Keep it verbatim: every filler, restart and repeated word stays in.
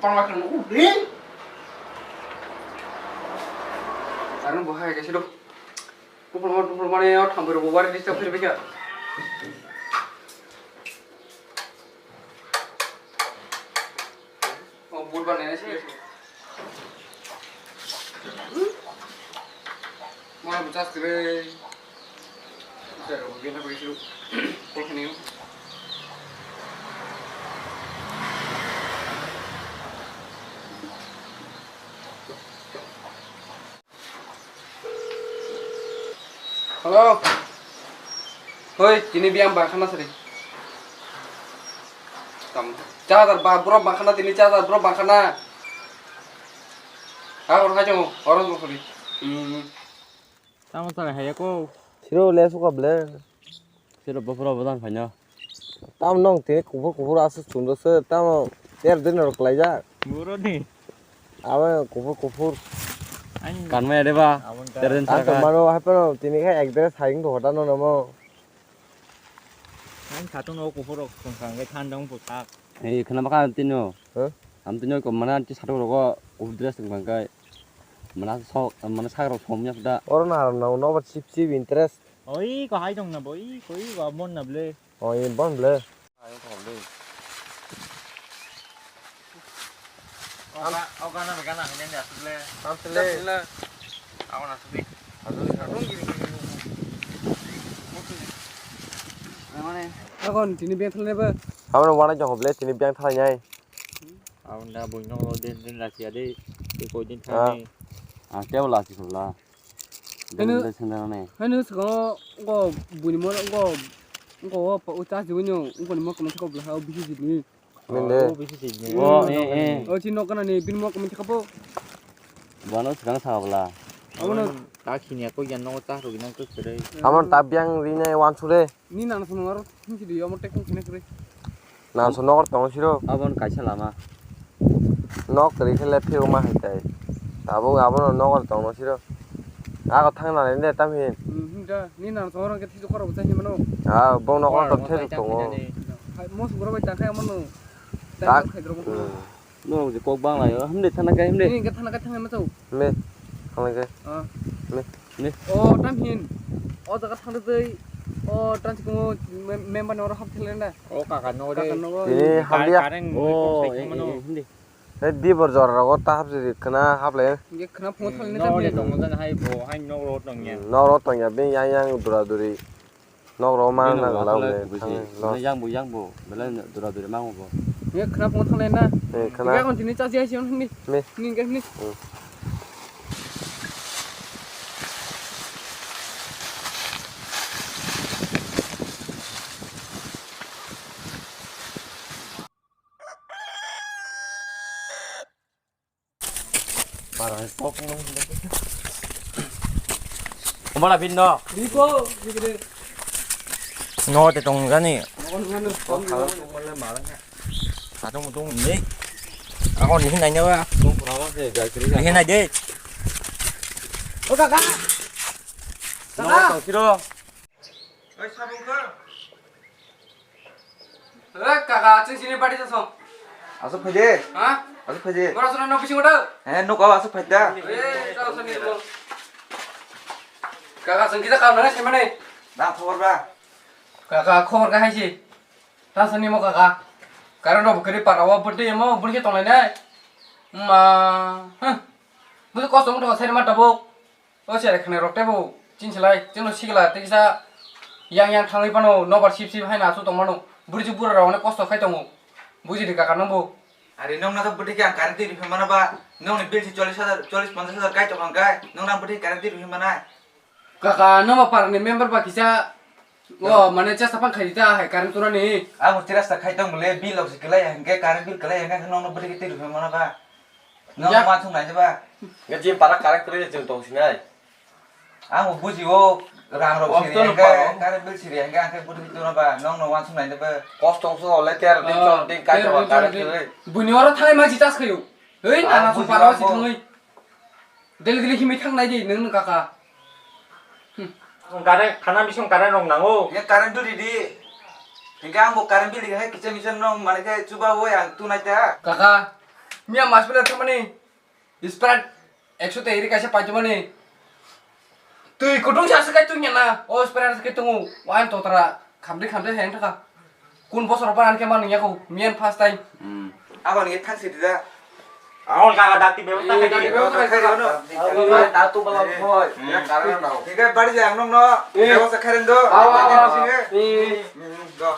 Pangla khan nugo ring. Aro bo hai kaisa do. Kupulung kupulung mane o thambui rok bo wari disturb khairokya. O budbar nene se. Mane bo chas kre. Sir, o gena bai su. Ko khani. Hello. Hoi, tini biyang bangkhana sari. Tam, charger ba, bro bangkhana, tini charger bro bangkhana. Ha, hor hai chongo, hor hor sari. Hmm. Tamo sari hai ko. Siro le suka ble. Siro bopro bodan phaino. Tamo nong tini kuphur kuphur aswk chumjak se, tamo ter din rok klaijak. Buro ni. Abo kuphur kuphur. Ani kanmaya de ba? Abon ta. Ter din. Ang saka. Tongmano hai phano tini khe ek dere saying to hoda no namo. Ani khatung no kuphur rok tong kha, hwnkhe thandang buthak. Ei, khna bwkha tino. Huh? Am tino ko mana ti satung rogo kuphur dress tong kha, hwnkhe mana sok, mana sak rok somya da. Oro na no, no, chip chip interest. Oi, ko hai tong na boi, koi ko mon na ble. Oi, bon ble. Hai tong ble. Oga, oga na gana hanya ni asuk le. Asuk le. Asuk le. Awan asuk le. Asuk le. Asuk le. Mane. Agon tini beng thale ba. Awan wana jong hoble tini beng thale nyai. Awan da bui no din din lasi ade. Ko din thani. Ah, teo lasi khobla. Heno, heno saka go buni mo go go pa uta si bunyo go ni mo kama ko bla ha bisi jini. Mende. Oh, bisi jini. Oh, eh, eh. Oh, chini nok kana ni bini mo kama ko. Bano saka saka bla. Abono ta khini ko yan no ta ro ginang ko sere. Amon ta biang ri nai wan sure. Ni nana sono aro hinsi di omo tekung sini kuri. Nana sono nokor tongo siro. Abon kaisa lama. Nok kiri khe le phiyok ma hai tai. Tabuk abono nokor tongo siro. Ako thang nani de tam hin. Hmm, hinda ni nana sono ke thisi khoro bwsa himano. Ah, bong nokor tong theri tongo. Hai, mos goro bai ta khai amano. Tak. Tai khai dro. Hmm. Nwng je kok bang lai o, himde thana kai himde. Nini hwnkhe thana kai thangna ma chao? Me, thangna kai. Ah. Me. Me. O, tam hin. O jaga thangna jai. O, tam chikung mem-, member ni oro hap thele na. O kaka no de. Kaka no. Tini hamya. Karen o, kok sai eh, mano. Eh, himde. He dibor jora rogo ta hap jiri khna hap lai. Hwnkhe khna phone thang ni no tam de hin. Tong jana hai bo, hai nok ro tong ya. Nok ro tong ya, bini yang yang dura duri. Nok rok ma nang lau le, thang los. Yang bo, yang bo, belai dura dura mango bo. Ye khna phone thang le na. Eh, khna. Tiga kon tini charge ai sion ni. Me. Ni ga ni. Hmm. Parang tok nung. Omala bin no. Biko, biko de. No te tong gani. Ngon ngon. Tok khalang tok mala mala. Atung tung ni. Ako ni hinai nyawa. Tung pura wa se jai kiri. Ni hinai de. O kaka. Kaka. No tong siro. Oi, sabong kha. Eh, kaka, chwng sini party sa song. Aswk phaide? Ha? Aswk phaide? Bora sona nok bising udah. Eh, nok aw aswk phaida. Eh, kau sini mo. Kaka, chwng kita kau nang sini mana? Nang khobor ba? Kaka, khobor kha hai si. Ta sini mo kaka. Karon rok bukri para wa birthday mo, birthday tonglai nai. Ma. Huh. Bukri kosto mo to sai ma tabuk. O sere khna rok tebo chini slai, chwngno sikla tei kisa yang yang thangwi phano nobar sip sip haino aswk tongmano. Bwrwi bura rok onek kosto khai tongo. Buji di kaka nwngbo. Are nwng na bwtwi khe ang current twi rwphai mano ba, nwng ni bill si chollish hajar, chollish ponchash hajar kai tong ang kai, nwng na bwtwi current twi rwphai mana? Kaka nwng ba parani member ba kisa, o mane chesta phang khai ta hai current tunani. Abo chesta khai tong bole bill rok si kwlai hwnkhe current bill kwlai hwnkhe nwng na bwtwi khe twi rwphai mano ba. Nwng ya. Ma thung nai ba. Nge jim para current kwlai jim tong sinai. Ang bo buji o rang rok siri hwnkhe, current bill siri hwnkhe ang khe bwtwi twi tongno ba, nwng no wansuk nai ba. Kosto wngsu hole ter din chon din kai ter chon din current bill. Buini oro thangai ma jitas khayo. Hei, nana sung para si thangwi. Daily daily himwi thang nai di nwng nwng kaka. Current khana bising current rok nango. Ye current duri di. Hwnkhe ang bo current bill hwnkhe kicha micha nwng mane khe chuba bo ang tu nai ta. Kaka. Miya mas bela thamani. Sprite ekso tei ri kaisa paitmani. Twi kutung sa se kai tungya na. O Sprite se kai tungu. Wan totra. Khamdi khamdi heng thaka. Kun bosor pa anke man yako. Miyan first time. Hmm. Abo ni thang sidi da. Abo ka dati bebosta khai di. Bebosta khai di. Abo ta tu bala boy. Ya karana na. Thik hai, bari ja ang nong no. Eh. Bebosta khai ren do. Awa, awa, awa. Hmm, do.